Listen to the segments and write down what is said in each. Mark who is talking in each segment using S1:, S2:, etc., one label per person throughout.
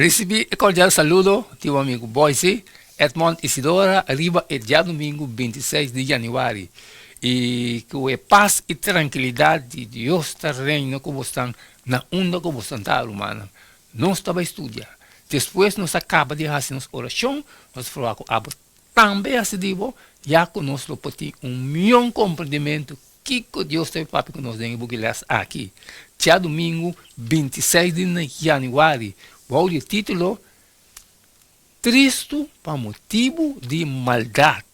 S1: Risibí e kordial saludo di bo amigu Boyce Edmond Isidora riba e djadumingu bintiseis di yanüari i ku e pas i trankilidat di Dios ta reina ku bosnan na unda ku bosnan ta, rumannan. Nos ta bai studia. Despues nos a kaba di hasi nos orashon, nos a proba ku abo tambe hasi di bo, ya ku nos lo por tin un mion komprendimentu kiko Dios ta papia ku nos den e buki lès aki. Djadumingu bintiseis di yanüari, bou di e título Tristu pa motibu di maldat.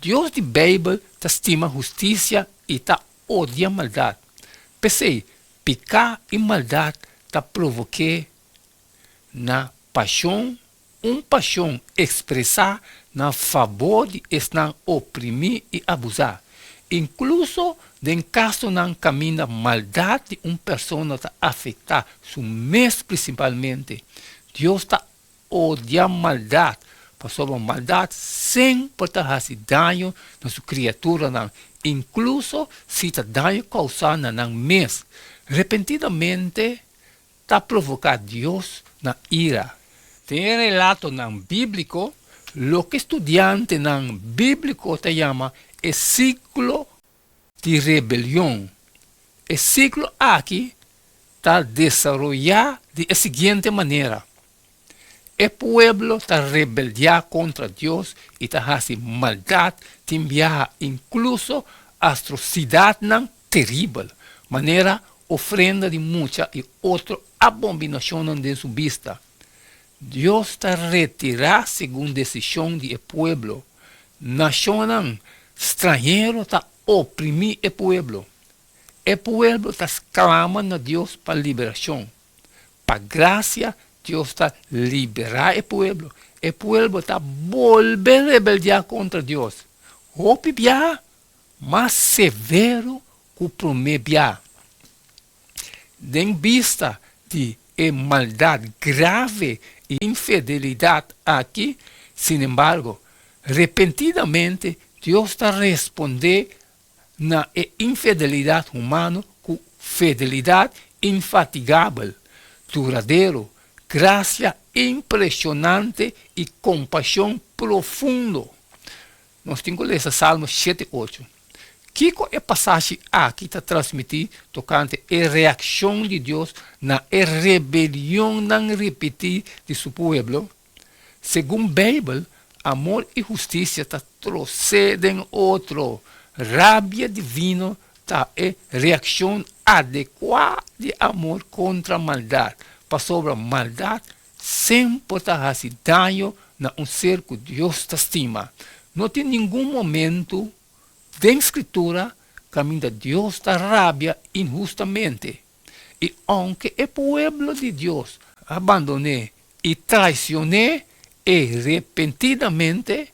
S1: Dios di Beibel ta stima hustisia i ta odia maldat. P'esei, piká i maldat ta provok'é na pashon, un pashon ekspresá na fabor di esnan oprimí i abusá, inkluso den kasonan kaminda maldat di un persona ta afektá su mes prinsipalmente. Dios ta odia maldat, pasobra maldat semper ta hasi daño na su kriaturanan, inkluso si ta daño kousá na nan mes. Repentidamente ta provoká Dios na ira. Den e relatonan bíbliko, loke studiantenan bíbliko ta yama e siklo di rebelion. E siklo aki ta desaroyá di e siguiente manera, E pueblo ta rebeldiá kontra Dios i ta hasi maldat, tin biaha inkluso atrosidatnan teribel, manera ofrenda di mucha i otro abominashonnan den su bista. Dios ta retirá segun desishon di e pueblo. Nashonnan stranhero ta oprimí e pueblo. E pueblo ta sklama na Dios pa liberashon. Pa grasia Dios ta liberá e pueblo. E pueblo ta bolbe rebeldiá kontra Dios. Hopi biaha mas severo ku promé biaha. Den bista di e maldat grave i infidelidat aki, sinembargo, repentidamente Dios ta respondé na e infidelidat humano ku fidelidat infatigabel, duradero, grasia impreshonante i kompashon profundo. Nos tin ku lesa Salmo shete ocho. Kiko e pasashi aki ta transmití tokante e reakshon di Dios na e rebelionnan ripití di su pueblo? Segun Beibel, amor i hustisia ta trosé den otro. Rabia divino ta e reakshon adekuá di amor kontra maldat, pasobra maldat semper ta hasi daño na un ser ku Dios ta stima. No tin ningun momentu den Skritura kaminda Dios ta rabia inhustamente. I ounke e pueblo di Dios a bandon'é i traicion'é e repentidamente,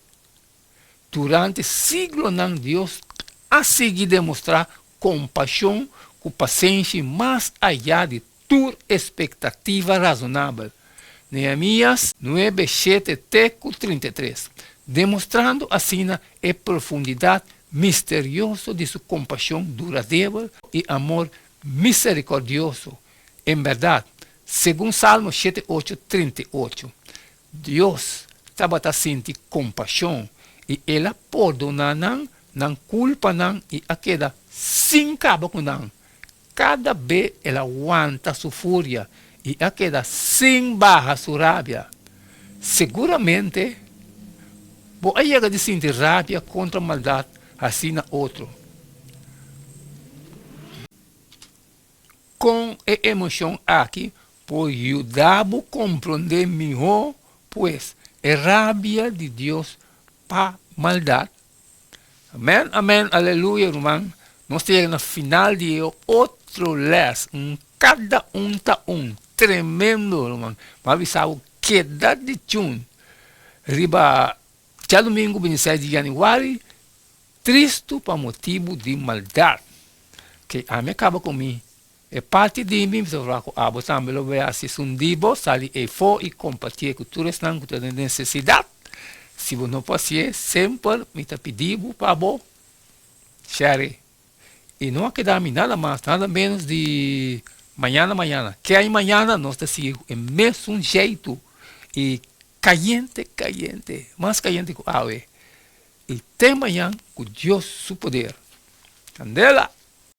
S1: durante siglonan Dios a sigui demostrá kompashon ku pasenshi mas ayá di tur espektativa razonabel. Nehemías nuebe shete te ku 33, demostrando asina e profundidat misterioso di su kompashon duradebel i amor miserikordioso. En bèrdat, segun Salmo shete ocho 38, Dios tabata sinti kompashon i el a pordoná nan nan kulpanan i a keda sin kaba ku nan. Kada be el a wanta su furia i a keda sin baha su rabia. Seguramente bo a yega di sinti rabia kontra maldat hasí na otro. Kon e emoshon aki por yuda bo komprondé mihó, pues, e rabia di Dios pa maldat? Amèn, amèn, aleluya, ruman. Nos ta yega na final di e otro lès. Un kada un ta un. Tremendo, ruman. Mi a bisa bo keda di tune riba djadumingu bintiseis di yanüari, tristu pa motibu di maldat. Ke ami a kaba ku mi e parti di mi, mi ta proba ku abo tambe lo bai hasi esun di bo, sali efo i kompartié ku tur esnan ku ta den nesesidat. Si bo no por hasié, semper mi ta pidi bo pa bo share. I no a keda mi nada mas, nada ménos di. Mañana mañana, ke ai mañana nos ta sigui e mesun jeito i kayente kayente, mas kayente ku awe. I te mañan ku Dios su poder. Kandela!